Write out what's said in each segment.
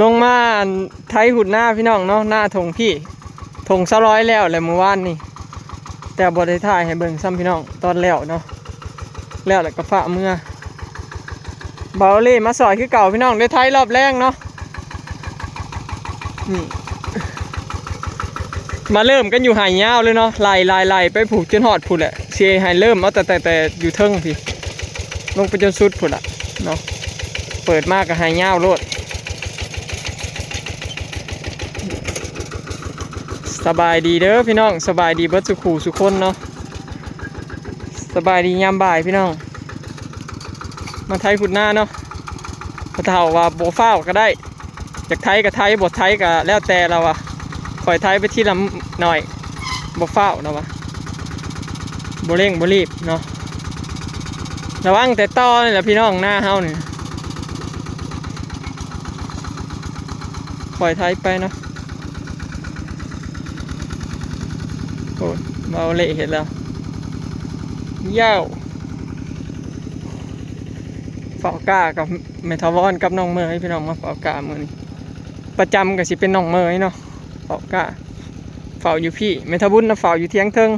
ລົງມາອັນໄຖຫຸດນາພີ່ນ້ອງເນາະ ນາທົ່ງພີ່ ທົ່ງຊາວລອຍແລ້ວແຫຼະມື້ວານນີ້ ແຕ່ບໍ່ໄດ້ຖ່າຍໃຫ້ເບິ່ງຊ້ຳພີ່ນ້ອງ ຕອນແລ້ວເນາະ ແລ້ວແລ້ວກໍຟ້າວເມືອ. ເບົາເລ່ມາຊ່ອຍຄືເກົ່າພີ່ນ້ອງ ໄດ້ໄຖລອບແລງເນາະ. ນີ້ ມາເລີ່ມກັນຢູ່ໄຮ່ຍາວເລີຍເນາະ ໄລ່ໆໆໄປພຸ້ນຈົນຮອດພຸ້ນແຫຼະ ຊິໃຫ້ເລີ່ມເອົາແຕ່ ແຕ່ ແຕ່ຢູ່ເທິງພີ້ ລົງໄປຈົນສຸດພຸ້ນລະເນາະ ເປີດມາກໍໄຮ່ຍາວໂລດ. ສະບາຍດີເດີພີ່ນ້ອງ ສະບາຍດີເບິດສູ່ຄູ່ສູ່ຄົນເນາະ ສະບາຍດີຍາມບ່າຍພີ່ນ້ອງ ມາໄຖຫຸດນາເນາະ. ພໍ່ເຖົ້າວ່າບໍ່ຟ້າວກໍໄດ້ ຢາກໄຖກໍໄຖ ບໍ່ໄຖກໍແລ້ວແຕ່ລາວວ່າ ຂ້ອຍໄຖໄປທີລະໜ້ອຍ ບໍ່ຟ້າວລາວວ່າ ບໍ່ເລັ່ງບໍ່ລີບເນາະ. ລະວັງແຕ່ຕໍນີ້ແຫຼະພີ່ນ້ອງ ນາເຮົານີ້ ຄ່ອຍໄຖໄປເນາະ. ໂອ້ຍ ເບົາເລເຮັດແລ້ວ ຢາວ ເຝົ້າກ້າກັບແມ່ຖາວອນກັບນ້ອງເມີຍພີ່ນ້ອງ ມາເຝົ້າກ້າມື້ນີ້ ປະຈຳກໍຊິເປັນນ້ອງເມີຍເນາະ ເຝົ້າກ້າ ເຝົ້າຢູ່ພີ້ ແມ່ຖາວບຸນນະເຝົ້າຢູ່ທຽງເທິງ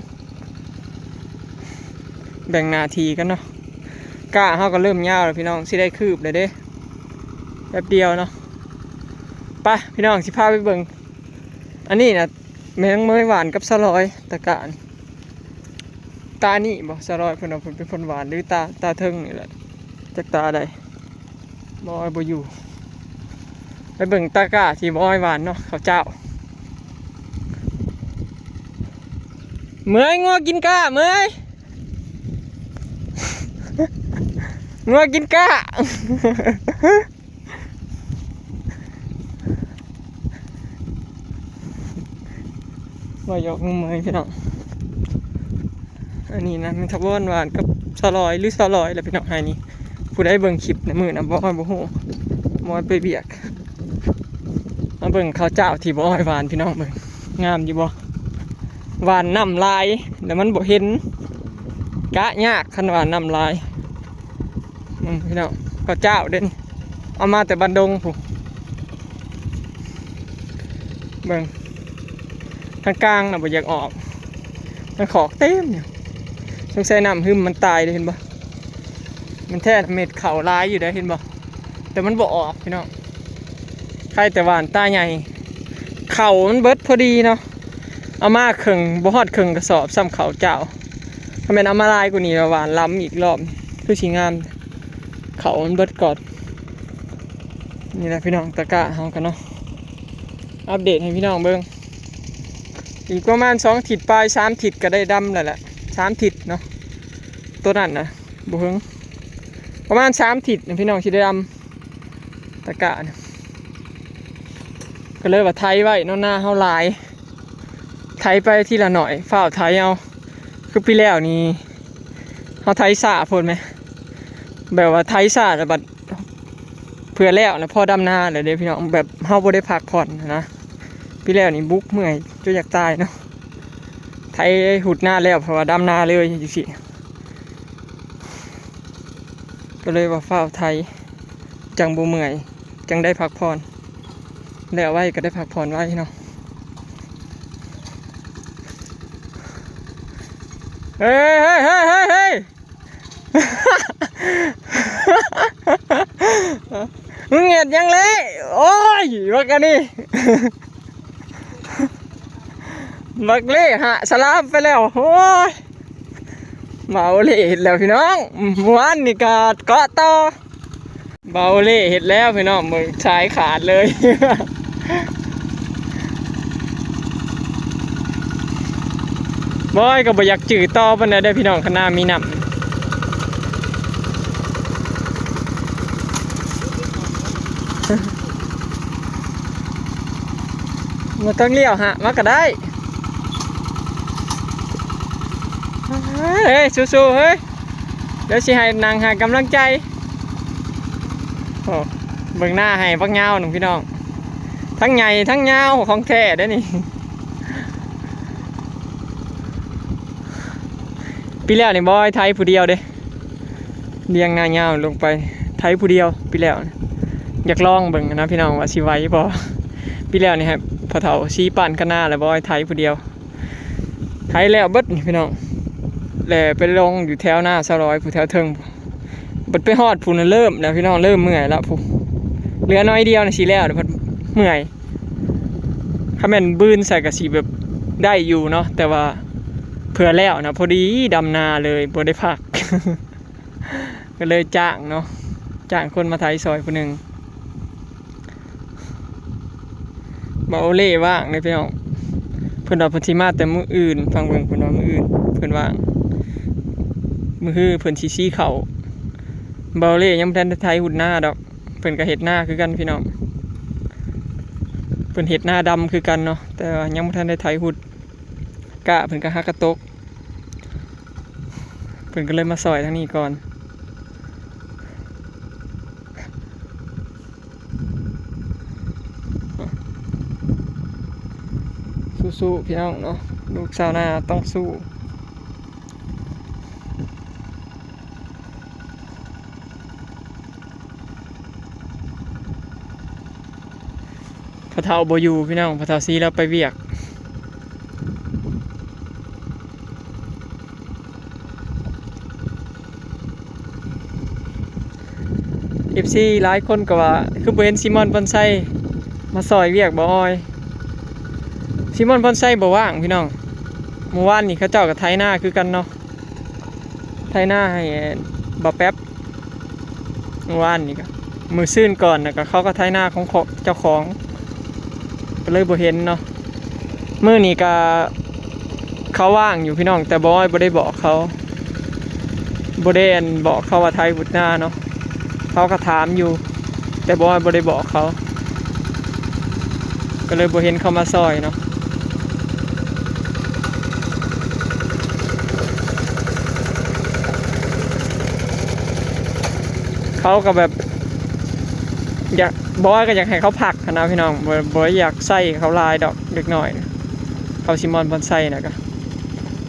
ແບ່ງໜ້າທີ່ກັນເນາະ. ກ້າເຮົາກໍເລີ່ມຍາວແລ້ວພີ່ນ້ອງ ຊິໄດ້ຄືບແລ້ວເດ້ ແປັບດຽວເນາະ. ໄປພີ່ນ້ອງ ຊິພາໄປເບິ່ງ ອັນນີ້ນະ ແມ່ນເມີຍຫວານກັບສາວລອຍ ຕາກ້ານີ້ ຕານີ້ບໍ່ ສາວລອຍເພິ່ນວ່າເພິ່ນເປັນຄົນຫວານ ຫຼືຕາ ຕາເທິງນີ້ແຫຼະ ຈັກຕາໃດ ບໍ່ ບໍ່ຢູ່. ໄປເບິ່ງຕາກ້າທີ່ບໍ່ອ້ອຍຫວານເນາະ ເຂົ້າເຈົ້າ. ເມີຍ ງົວກິນກ້າ ເມີຍ ງົວກິນກ້າ. ວ່າຢອກງຸມເອີຍພີ່ນ້ອງ ອັນນີ້ນະ ແມ່ນຖາວອນຫວານກັບສາວລອຍ ຫຼືສາວລອຍແຫຼະພີ່ນ້ອງ ໃຫ້ນີ້ ຜູ້ໃດເບິ່ງຄລິບໃນມື້ນະ ບໍ່ ບໍ່ຮູ້ ບໍ່ໄປວຽກ. ມາເບິ່ງເຂົ້າເຈົ້າທີ່ບໍ່ອ້ອຍຫວານພີ່ນ້ອງເບິ່ງ ງາມຢູ່ບໍ່? ຫວ່ານນ້ຳຫຼາຍແລ້ວມັນບໍ່ເຫັນ ກະຍາກຄັນຫວ່ານນ້ຳຫຼາຍ. ເບິ່ງພີ່ນ້ອງ ເຂົ້າເຈົ້າເດ້ນີ້ ເອົາມາແຕ່ບ້ານດົງພຸ້ນ ເບິ່ງ ທາງກາງນະບໍ່ຢາກອອກ ມັນຂອກເຕັມຢູ່ ສົງໄສນ້ຳຫຶມມັນຕາຍເດ້ ເຫັນບໍ່? ມັນແທ້ນະ ເມັດເຂົ້າຫຼາຍຢູ່ເດ້ ເຫັນບໍ່? ແຕ່ມັນບໍ່ອອກພີ່ນ້ອງ ໃຄແຕ່ຫວ່ານຕາໃຫຍ່ ເຂົ້າມັນເບິດພໍດີເນາະ ເອົາມາເຄິ່ງ ບໍ່ຮອດເຄິ່ງກະສອບຊ້ຳເຂົ້າເຈົ້າ. ຖ້າແມ່ນເອົາມາຫຼາຍກວ່ານີ້ ຫວ່ານລຳອີກລອບ ຄືຊິງາມ ເຂົ້າມັນເບິດກ່ອນ. ນີ້ແຫຼະພີ່ນ້ອງ ຕາກ້າເຮົາກັນເນາະ ອັບເດດໃຫ້ພີ່ນ້ອງເບິ່ງ ອີກປະມານສອງທິດປາຍ ສາມທິດກະໄດ້ດຳແລ້ວແຫຼະ ສາມທິດເນາະ ໂຕນັ້ນນະ ບໍ່ເຫິງ ປະມານສາມທິດນະ ພີ່ນ້ອງຊິໄດ້ດຳ ຕາກ້ານະ ກໍເລີຍວ່າໄຖໄວ້ເນາະ ນາເຮົາຫຼາຍ ໄຖໄປທີລະໜ້ອຍ ຟ້າວໄຖເອົາ ຄືປີແລ້ວນີ້ເຮົາໄຖຊ້າໂພດແມ ແບບວ່າໄຖຊ້າແລ້ວບັດ ເພື່ອແລ້ວນະ ພໍດຳນາແລ້ວເດ້ພີ່ນ້ອງ ແບບເຮົາບໍ່ໄດ້ພັກຜ່ອນນະ ປີແລ້ວນີ້ບຸກເມື່ອຍຈົນຢາກຕາຍເນາະ ໄຖຫຸດນາແລ້ວ ເພາະວ່າດຳນາເລີຍຈັ່ງຊີ້ ກໍເລີຍວ່າຟ້າວໄຖ ຈັ່ງບໍ່ເມື່ອຍ ຈັ່ງໄດ້ພັກຜ່ອນ ແລ້ວໄວກໍໄດ້ພັກຜ່ອນໄວເນາະ. ເຮີ້ຍ ເຮີ້ຍ ເຮີ້ຍ ເຮີ້ຍ ເຮີ້ຍ ມຶງເຮັດຫຍັງເລ? ໂອ້ຍ ບັກອັນນີ້ ບັກເລຫະສະລາມໄປແລ້ວ ໂອ້ຍ ມາໂອເລເຮັດແລ້ວພີ່ນ້ອງ ມ່ວນນີ້ກະເກາະຕໍ່ ເບົາເລ່ເຮັດແລ້ວພີ່ນ້ອງ ເບິ່ງສາຍຂາດເລີຍ ບອຍກໍບໍ່ຢາກຈື່ຕໍ່ປານໃດເດີ້ພີ່ນ້ອງ ຄັນນ້ຳມີນ້ຳ ບໍ່ຕ້ອງລ້ຽວຫະ ມາກໍໄດ້ ເຮີ້ຍ ສູ້ໆ ເຮີ້ຍ. ດຽວຊິໃຫ້ນັ່ງໃຫ້ກຳລັງໃຈ ໂອ້ ເບິ່ງໜ້າໄຮ່ບັກຍາວໜຶ່ງພີ່ນ້ອງ ທັງໃຫຍ່ທັງຍາວ ຂອງແທ້ເດ້ນີ້ ປີແລ້ວນີ້ບອຍໄຖຜູ້ດຽວເດ້ ລຽງນາຍາວລົງໄປ ໄຖຜູ້ດຽວປີແລ້ວ ຢາກລອງເບິ່ງນະພີ່ນ້ອງວ່າຊິໄຫວບໍ່. ປີແລ້ວນີ້ໃຫ້ພໍ່ເຖົ້າຊີປານກັນນາ ແລ້ວບໍ່ໃຫ້ໄຖຜູ້ດຽວ ໄຖແລ້ວເບິດນີ້ພີ່ນ້ອງ ແລ້ວໄປລົງຢູ່ແຖວນາຊາວລອຍຜູ້ແຖວເທິງ ບັດໄປຮອດພຸ້ນນະ ເລີ່ມແລ້ວພີ່ນ້ອງ ເລີ່ມເມື່ອຍແລ້ວພຸ້ນ ເຫຼືອໜ້ອຍດຽວນີ້ຊິແລ້ວແລ້ວ ເມື່ອຍ. ຄັນແມ່ນບືນໃສ່ກໍຊິແບບໄດ້ຢູ່ເນາະ ແຕ່ວ່າເພື່ອແລ້ວນະ ພໍດີດຳນາເລີຍ ບໍ່ໄດ້ພັກ ກໍເລີຍຈ້າງເນາະ ຈ້າງຄົນມາໄຖຊ່ອຍຜູ້ໜຶ່ງ. ບ່າວໂອເລ່ວ່າງເດ້ພີ່ນ້ອງ ເພິ່ນວ່າເພິ່ນຊິມາແຕ່ມື້ອື່ນ ຟັງເບິ່ງເພິ່ນວ່າມື້ອື່ນເພິ່ນວ່າງ ມື້ຮືເພິ່ນຊິຊີເຂົ້າ. ບ່າວໂອເລ່ຍັງບໍ່ທັນໄດ້ໄຖຮຸດນາດອກ ເພິ່ນກໍເຮັດນາຄືກັນພີ່ນ້ອງ ເພິ່ນເຮັດນາດຳຄືກັນເນາະ ແຕ່ວ່າຍັງບໍ່ທັນໄດ້ໄຖຮຸດ ກ້າເພິ່ນກໍຫາກະຕົກ ເພິ່ນກໍເລີຍມາຊ່ອຍທາງນີ້ກ່ອນ. ສູ້ໆ ພີ່ນ້ອງເນາະ ລູກຊາວນາຕ້ອງສູ້. ພໍ່ເຖົ້າບໍ່ຢູ່ພີ່ນ້ອງ ພໍ່ເຖົ້າຊີລາວໄປວຽກ. ເອັຟຊີຫຼາຍຄົນກໍວ່າ ຄືບໍ່ເຫັນຊີມອນ ພອນໄຊມາຊ່ອຍວຽກບໍ່ອອຍ. ຊີມອນ ພອນໄຊບໍ່ວ່າງພີ່ນ້ອງ ມື້ວານນີ້ເຂົາເຈົ້າກໍໄຖນາຄືກັນເນາະ ໄຖນາໃຫ້ບ່າວແປັບ ມື້ວານນີ້ກໍ ມື້ຊືນກ່ອນນະ ກໍເຂົາກໍໄຖນາຂອງເຈົ້າຂອງ ກໍເລີຍບໍ່ເຫັນເນາະ. ມື້ນີ້ກໍເຂົາວ່າງຢູ່ພີ່ນ້ອງ ແຕ່ບໍ່ ບໍ່ໄດ້ບອກເຂົາ ບໍ່ໄດ້ອັນບອກເຂົາວ່າໄຖບຸດນາເນາະ ເຂົາກໍຖາມຢູ່ ແຕ່ບໍ່ ບໍ່ໄດ້ບອກເຂົາ ກໍເລີຍບໍ່ເຫັນເຂົາມາຊ່ອຍເນາະ. ເຂົາກໍແບບ ຢາກ ບອຍກໍຢາກໃຫ້ເຂົາພັກຫັ້ນນະພີ່ນ້ອງ ບໍ່ ບໍ່ຢາກໃຊ້ເຂົາຫຼາຍດອກ ເດັກນ້ອຍເຂົາຊິມອນ ບອນໄຊນະ ກໍ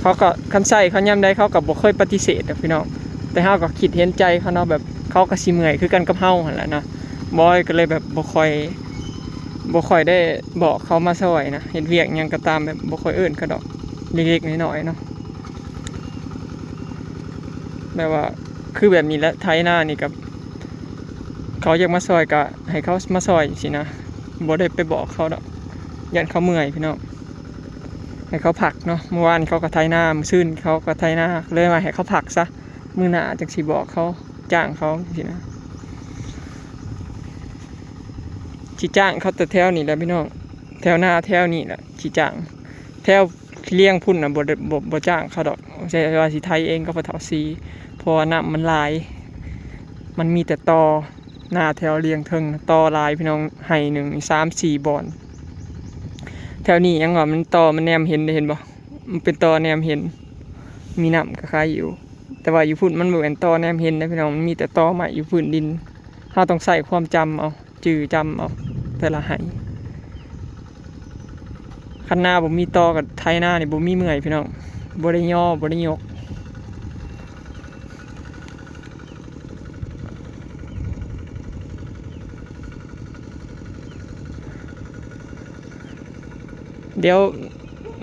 ເຂົາກໍ ຄັນໃຊ້ເຂົາຍາມໃດເຂົາກໍບໍ່ເຄີຍປະຕິເສດດອກພີ່ນ້ອງ ແຕ່ເຮົາກໍຄິດເຫັນໃຈເຂົາເນາະ ແບບເຂົາກໍຊິເມື່ອຍຄືກັນກັບເຮົາຫັ້ນແຫຼະນະ. ບອຍກໍເລີຍແບບບໍ່ຄ່ອຍ ບໍ່ຄ່ອຍໄດ້ບອກເຂົາມາຊ່ອຍນະ ເຮັດວຽກຫຍັງກໍຕາມ ແບບບໍ່ຄ່ອຍເອີ້ນເຂົາດອກ ເລັກໆນ້ອຍໆເນາະ. ແບບວ່າ ຄືແບບນີ້ແຫຼະ ໄຖນານີ້ກໍ ເຂົາຢາກມາຊ່ອຍກໍໃຫ້ເຂົາມາຊ່ອຍຊີ້ນະ ບໍ່ໄດ້ໄປບອກເຂົາດອກ ຢ້ານເຂົາເມື່ອຍພີ່ນ້ອງ ໃຫ້ເຂົາພັກເນາະ. ມື້ວານເຂົາກໍໄຖນາ ມື້ຊືນເຂົາກໍໄຖນາ ເລີຍວ່າໃຫ້ເຂົາພັກຊະ ມື້ໜ້າຈັ່ງຊິບອກເຂົາ ຈ້າງເຂົາຊີ້ນະ. ຊິຈ້າງເຂົາແຕ່ແຖວນີ້ແຫຼະພີ່ນ້ອງ ແຖວນາແຖວນີ້ແຫຼະຊິຈ້າງ ແຖວລຽງພຸ້ນນະ ບໍ່ໄດ້ ບໍ່ ບໍ່ຈ້າງເຂົາດອກ ແຕ່ວ່າຊິໄຖເອງກັບພໍ່ເຖົ້າຊີ ເພາະວ່ານ້ຳມັນຫຼາຍ ມັນມີແຕ່ຕໍ ນາແຖວລຽງເທິງນະ ຕໍຫຼາຍພີ່ນ້ອງ ໄຮ່ໜຶ່ງນີ້ສາມສີ່ບ່ອນ. ແຖວນີ້ຫຍັງວ່າ ມັນຕໍມັນແນມເຫັນເດ້ ເຫັນບໍ່ ມັນເປັນຕໍແນມເຫັນ ມີນ້ຳກໍໄຄຢູ່ ແຕ່ວ່າຢູ່ພຸ້ນມັນບໍ່ແມ່ນຕໍແນມເຫັນນະພີ່ນ້ອງ ມັນມີແຕ່ຕໍໄມ້ຢູ່ພື້ນດິນ ເຮົາຕ້ອງໃຊ້ຄວາມຈຳເອົາ ຈື່ຈຳເອົາແຕ່ລະໄຮ່. ຄັນນາບໍ່ມີຕໍກໍໄຖນານີ້ບໍ່ມີເມື່ອຍພີ່ນ້ອງ ບໍ່ໄດ້ຍໍ ບໍ່ໄດ້ຍົກ. ດຽວ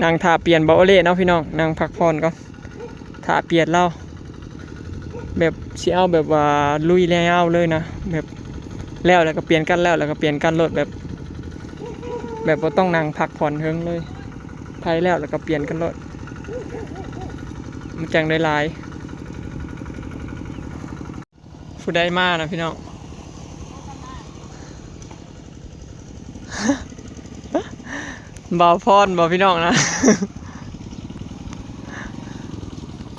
ນັ່ງຖ້າປ່ຽນບ່າວໂອເລ່ເນາະພີ່ນ້ອງ ນັ່ງພັກຜ່ອນກ່ອນ ຖ້າປ່ຽນລາວ ແບບຊິເອົາແບບວ່າລຸຍແລ້ວເລີຍນະ ແບບແລ້ວແລ້ວກໍປ່ຽນກັນ ແລ້ວແລ້ວກໍປ່ຽນກັນໂລດ ແບບ ແບບບໍ່ຕ້ອງນັ່ງພັກຜ່ອນເທິງເລີຍ ໄຖແລ້ວແລ້ວກໍປ່ຽນກັນໂລດ ມັນຈັ່ງໄດ້ຫຼາຍ. ຜູ້ໃດມານະພີ່ນ້ອງ ບ່າວພອນບໍ່ພີ່ນ້ອງນະ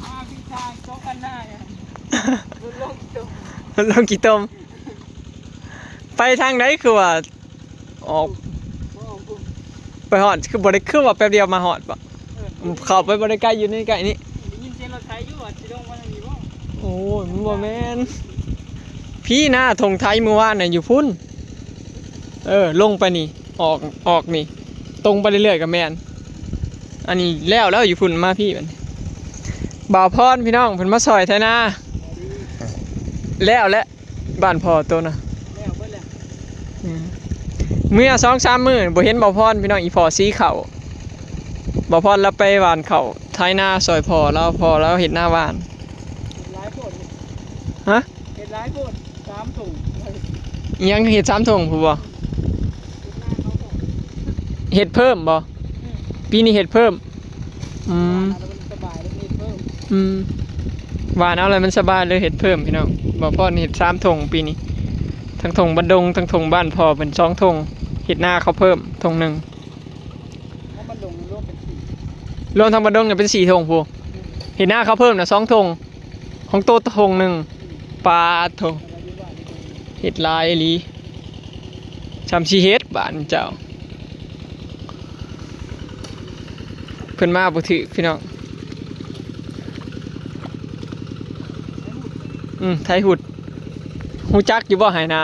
ມາພີ່ຊາຍ ໂຈະກັນໜ້າ ລົງຂີ້ຕົມ ລົງຂີ້ຕົມ ໄປທາງໃດຄືວ່າ ອອກ ບໍ່ອອກ ໄປຮອດ ຄືບໍ່ໄດ້ ຄືວ່າແປັບດຽວມາຮອດບໍ່? ເອີ ເຂົ້າໄປບໍ່ໄດ້ໃກ້ ຢູ່ໃນໃກ້ນີ້ ໄດ້ຍິນສຽງລົດໄຖຢູ່ ວ່າຊິລົງມາທາງນີ້ບໍ່? ໂອ້ຍ ມັນບໍ່ແມ່ນ ພີ້ນາ ທົ່ງໄຖມື້ວານນະ ຢູ່ພຸ້ນ ເອີ ລົງໄປນີ້ ອອກ ອອກນີ້ ຕົງໄປເລື້ອຍໆກໍແມ່ນ. ອັນນີ້ແລ້ວ ແລ້ວຢູ່ພຸ້ນ ມາພີ້ບັດນີ້ ບ່າວພອນພີ່ນ້ອງ ເພິ່ນມາຊ່ອຍໄຖນາ ແລ້ວແຫຼະ ບ້ານພໍ່ໂຕນະ ແລ້ວເບິດແລ້ວ ເມື່ອສອງສາມມື້ບໍ່ເຫັນບ່າວພອນ ພີ່ນ້ອງ ອີ່ພໍ່ສີເຂົ້າ. ບ່າວພອນລາວໄປຫວ່ານເຂົ້າໄຖນາຊ່ອຍພໍ່ລາວ ພໍ່ລາວເຮັດນາຫວ່ານ. ເຮັດຫຼາຍໂພດ. ຮະ? ເຮັດຫຼາຍໂພດ ສາມຖົງ. ອີ່ຫຍັງ ເຮັດສາມຖົງພຸ້ນບໍ່? ເຮັດເພີ່ມບໍ່? ອືມ ປີນີ້ເຮັດເພີ່ມ. ອືມ ຫວ່ານເອົາແລ້ວມັນສະບາຍ ເຮັດເພີ່ມ. ອືມ ຫວ່ານເອົາແລ້ວມັນສະບາຍ ເລີຍເຮັດເພີ່ມ ພີ່ນ້ອງ. ບ່າວພອນເຮັດສາມຖົງປີນີ້ ທັງຖົງບ້ານດົງ ທັງຖົງບ້ານພໍ່ເພິ່ນສອງຖົງ. ເຮັດນາເຂົາເພີ່ມຖົງໜຶ່ງ. ຂອງບ້ານດົງລວມເປັນສີ່ ລວມທັງບ້ານດົງນີ້ເປັນສີ່ຖົງພຸ້ນ. ອືມ ເຮັດນາເຂົາເພີ່ມນະສອງຖົງ ຂອງໂຕຖົງໜຶ່ງ. ປາດໂທ້ ເຮັດຫຼາຍອີ່ຫຼີ. ຊ່ຳຊິເຮັດບາດນີ້ເຈົ້າ. ເພິ່ນມາບໍ່ຖືກ ພີ່ນ້ອງ. ອືມ ໄຖຫຸດ. ຮູ້ຈັກຢູ່ບໍ່ໄຮ່ນາ?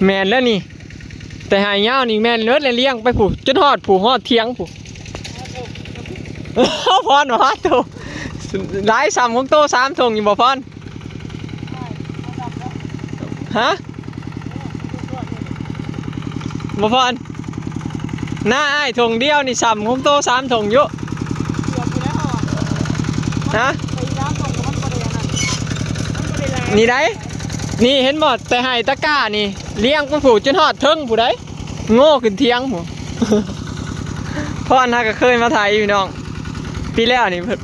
ແມ່ນແລ້ວນີ້ ແຕ່ໄຮ່ຍາວນີ້ແມ່ນເບິດແລ້ວ ລ້ຽງໄປພຸ້ນ ຈົນຮອດພຸ້ນ ຮອດຖຽງພຸ້ນ. ພອນວ່າ ໂທ້ ຫຼາຍຊ່ຳຂອງໂຕສາມຖົງຢູ່ບໍ່ພອນ? ຮະ? ບໍ່ພອນ ນາອ້າຍຖົງດຽວນີ້ຊ່ຳຂອງໂຕສາມຖົງຢູ່. ຮະ? ນີ້ໄດ໋ ນີ້ເຫັນບໍ່ ແຕ່ໄຮ່ຕະກ້ານີ້ ລ້ຽງໄປພຸ້ນ ຈົນຮອດເທິງພຸ້ນໄດ໋ ໂງ່ຂຶ້ນຖຽງພຸ້ນ. ພອນຫາກໍເຄີຍມາໄຖ ພີ່ນ້ອງ. ປີແລ້ວນີ້ເພິ່ນ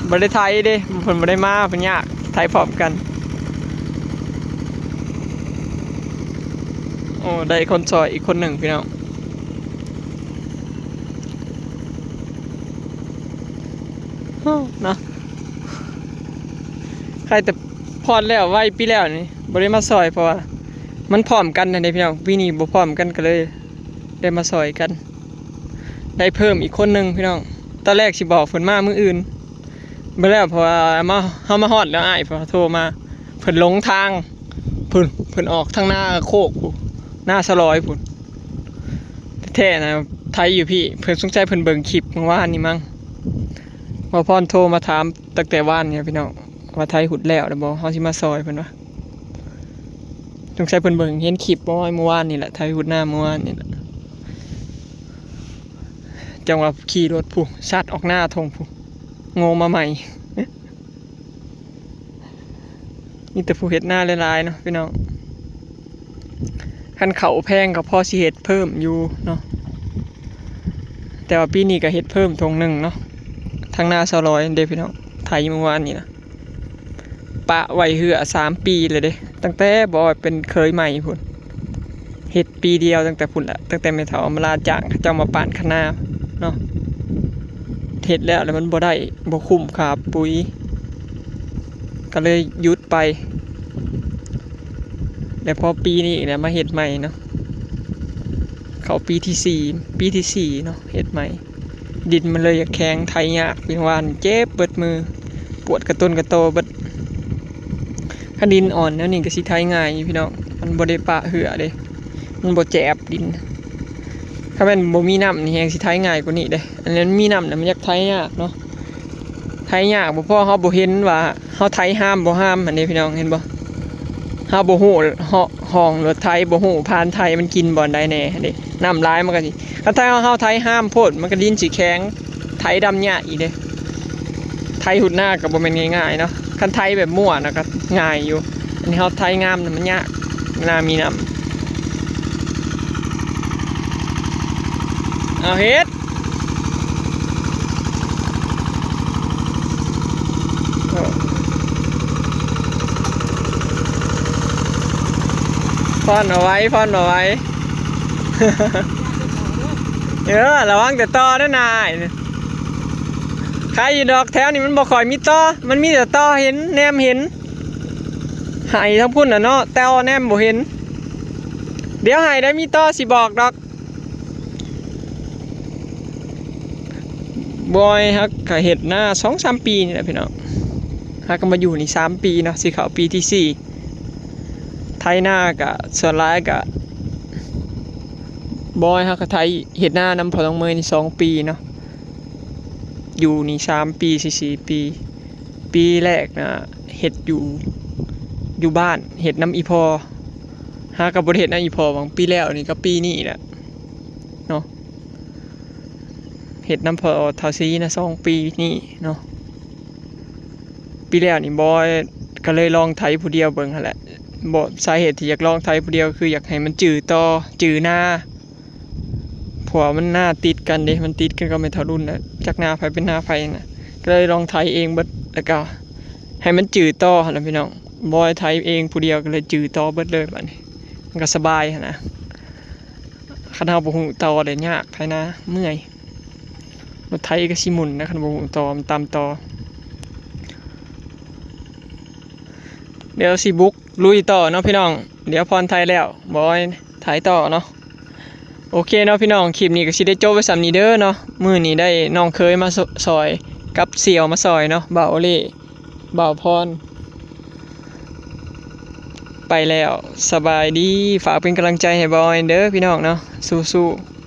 ບໍ່ໄດ້ໄຖເດ້ ເພິ່ນບໍ່ໄດ້ມາ ເພິ່ນຍາກ ໄຖພ້ອມກັນ. ໂອ້ ໄດ້ຄົນຊ່ອຍອີກຄົນໜຶ່ງ ພີ່ນ້ອງ. ເນາະ ໃຄ່ແຕ່ພອນແລ້ວໄວ ປີແລ້ວນີ້ບໍ່ໄດ້ມາຊ່ອຍ ເພາະວ່າມັນພ້ອມກັນຫັ້ນເດ້ ພີ່ນ້ອງ. ປີນີ້ບໍ່ພ້ອມກັນ ກໍເລີຍໄດ້ມາຊ່ອຍກັນ. ໄດ້ເພີ່ມອີກຄົນໜຶ່ງ ພີ່ນ້ອງ. ຕອນແລກຊິບອກເພິ່ນມາມື້ອື່ນ ບໍ່ແລ້ວ ເພາະວ່າມາ ເຮົາມາຮອດແລ້ວ ອ້າຍເພິ່ນໂທມາ ເພິ່ນຫຼົງທາງພຸ້ນ ເພິ່ນອອກທາງນາໂຄກພຸ້ນ ນາສະຫຼອຍພຸ້ນ. ແທ້ໆນະ ໄຖຢູ່ພີ້ ເພິ່ນ ສົງໄສເພິ່ນເບິ່ງຄລິບມື້ວານນີ້ມັ້ງ. ບ່າວພອນໂທມາຖາມຕັ້ງແຕ່ວານນີ້ ພີ່ນ້ອງ ວ່າໄຖຫຸດແລ້ວແລ້ວບໍ່ ເຮົາຊິມາຊ່ອຍເພິ່ນວ່າ. ສົງໄສເພິ່ນເບິ່ງເຫັນຄລິບບໍ່ ມື້ວານນີ້ແຫຼະ ໄຖຫຸດນາມື້ວານນີ້ແຫຼະ. ຈັ່ງວ່າຂີ່ລົດພຸ້ນ ສັດອອກນາທົ່ງພຸ້ນ ໂງ່ມາໃໝ່. ມີແຕ່ຜູ້ເຮັດນາຫຼາຍໆເນາະ ພີ່ນ້ອງ. ຄັນເຂົ້າແພງກໍພໍຊິເຮັດເພີ່ມຢູ່ເນາະ ແຕ່ວ່າປີນີ້ກໍເຮັດເພີ່ມທົ່ງໜຶ່ງເນາະ. ທາງນາຊາວລອຍເດ້ ພີ່ນ້ອງ ໄຖມື້ວານນີ້ນະ ປະໄວ້ເຮືອສາມປີແລ້ວເດ້ ຕັ້ງແຕ່ບໍ່ເປັນເຄີຍໃໝ່ພຸ້ນ. ເຮັດປີດຽວຕັ້ງແຕ່ພຸ້ນລະ ຕັ້ງແຕ່ແມ່ເຖົ້າອຳມາລາຈ້າງເຂົາເຈົ້າມາປານຄະນາເນາະ. ເຮັດແລ້ວ ແລ້ວມັນບໍ່ໄດ້ ບໍ່ຄຸ້ມຄ່າປຸ໋ຍ ກໍເລີຍຢຸດໄປ. ແລ້ວພໍປີນີ້ແຫຼະມາເຮັດໃໝ່ເນາະ ເຂົ້າປີທີສີ່ ປີທີສີ່ເນາະ ເຮັດໃໝ່. ດິນມັນເລີຍຢາກແຂງ ໄຖຍາກ ວຽງວານເຈັບເບິດມື ປວດກະຕົນກະໂຕເບິດ. ຄັນດິນອ່ອນແນວນີ້ກໍຊິໄຖງ່າຍຢູ່ ພີ່ນ້ອງ ມັນບໍ່ໄດ້ປະເຫື່ອເດ້ ມັນບໍ່ແຈບດິນ. ຄັນແມ່ນບໍ່ມີນ້ຳນີ້ແຮງຊິໄຖງ່າຍກວ່ານີ້ເດ້. ອັນນັ້ນມີນ້ຳນະ ມັນຢາກໄຖຍາກເນາະ ໄຖຍາກ. ບໍ່ພໍເຮົາບໍ່ເຫັນວ່າເຮົາໄຖຫ້າມບໍ່ຫ້າມຫັ້ນເດ້ ພີ່ນ້ອງ ເຫັນບໍ່? ເຮົາບໍ່ຮູ້ ເຮົາ ຮ່ອງລົດໄຖ ບໍ່ຮູ້ຜ່ານໄຖມັນກິນບ່ອນໃດແດ່ຫັ້ນເດ້. ນ້ຳຫຼາຍມັນກໍຊິ ຄັນໄຖເຮົາ ເຮົາໄຖຫ້າມໂພດ ມັນກໍດິນຊິແຂງ ໄຖດຳຍາກອີກເດ້. ໄຖຫຸດນາກໍບໍ່ແມ່ນງ່າຍໆເນາະ ຄັນໄຖແບບມົ້ວນະກໍງ່າຍຢູ່. ອັນນີ້ເຮົາໄຖງາມນະມັນຍາກ ເວລາມີນ້ຳ. ເອົາເຮັດ ເອີ ຜ່ອນເອົາໄວ້ ຜ່ອນເອົາໄວ້. ເອີ ລະວັງແຕ່ຕໍເດີນາຍ. ໃຄຢູ່ດອກ ແຖວນີ້ມັນບໍ່ຄ່ອຍມີຕໍ ມັນມີແຕ່ຕໍເຫັນ ແນມເຫັນ. ໄຮ່ທາງພຸ້ນນະເນາະ ແຕ່ວ່າແນມບໍ່ເຫັນ. ດຽວໄຮ່ໃດມີຕໍຊິບອກດອກ. ບອຍ ຮັກກະເຮັດນາສອງສາມປີນີ້ແຫຼະພີ່ນ້ອງ. ຮັກກະມາຢູ່ນີ້ສາມປີເນາະ ຊິເຂົ້າປີທີສີ່. ໄຖນາກະສ່ວນຫຼາຍກະ ບອຍ ຮັກກະໄຖ ເຮັດນານຳພໍ່ນ້ອງເມຍນີ້ສອງປີເນາະ ຢູ່ນີ້ສາມປີ ຊິສີ່ປີ. ປີແລກນະເຮັດຢູ່ ຢູ່ບ້ານ ເຮັດນຳອີ່ພໍ່. ນາກໍບໍ່ໄດ້ເຮັດນຳອີ່ພໍ່ຫວ່າງ ປີແລ້ວນີ້ກັບປີນີ້ແຫຼະເນາະ ເຮັດນຳພໍ່ເຖົ້າສີນະ ສອງປີນີ້ເນາະ. ປີແລ້ວນີ້ບອຍກໍເລີຍລອງໄຖຜູ້ດຽວເບິ່ງຫັ້ນແຫຼະ ບໍ່ ສາເຫດທີ່ຢາກລອງໄຖຜູ້ດຽວຄືຢາກໃຫ້ມັນຈື່ຕໍ່ ຈື່ນາ ເພາະວ່າມັນນາຕິດກັນເດ້ ມັນຕິດກັນກັບແມ່ເຖົ້າລຸນນະ ຈັກນາໃຜເປັນນາໃຜນະ ກໍເລີຍລອງໄຖເອງເບິດ ແລ້ວກໍໃຫ້ມັນຈື່ຕໍ່ຫັ້ນລະພີ່ນ້ອງ. ບອຍໄຖເອງຜູ້ດຽວກໍເລີຍຈື່ຕໍ່ເບິດເລີຍ ບາດນີ້ມັນກໍສະບາຍຫັ້ນນະ. ຄັນເຮົາບໍ່ຮູ້ຕໍ່ເດ້ຍາກ ໄຖນາເມື່ອຍ ລົດໄຖກໍຊິໝຸ່ນນະ ຄັນບໍ່ຮູ້ຕໍ່ ມັນຕຳຕໍ່. ດຽວຊິບຸກລຸຍຕໍ່ເນາະພີ່ນ້ອງ ດຽວພອນໄຖແລ້ວ ບອຍໄຖຕໍ່ເນາະ. ໂອເຄເນາະພີ່ນ້ອງ ຄລິບນີ້ກໍຊິໄດ້ຈົບໄວ້ສ່ຳນີ້ເດີເນາະ. ມື້ນີ້ໄດ້ນ້ອງເຂີຍມາ ສ- ຊ່ອຍ ກັບສ່ຽວມາຊ່ອຍເນາະ ບ່າວໂອເລ່ ບ່າວພອນ ໄປແລ້ວ ສະບາຍດີ. ຝາກເປັນກຳລັງໃຈໃຫ້ບອຍເດີພີ່ນ້ອງເນາະ ສູ້ໆ.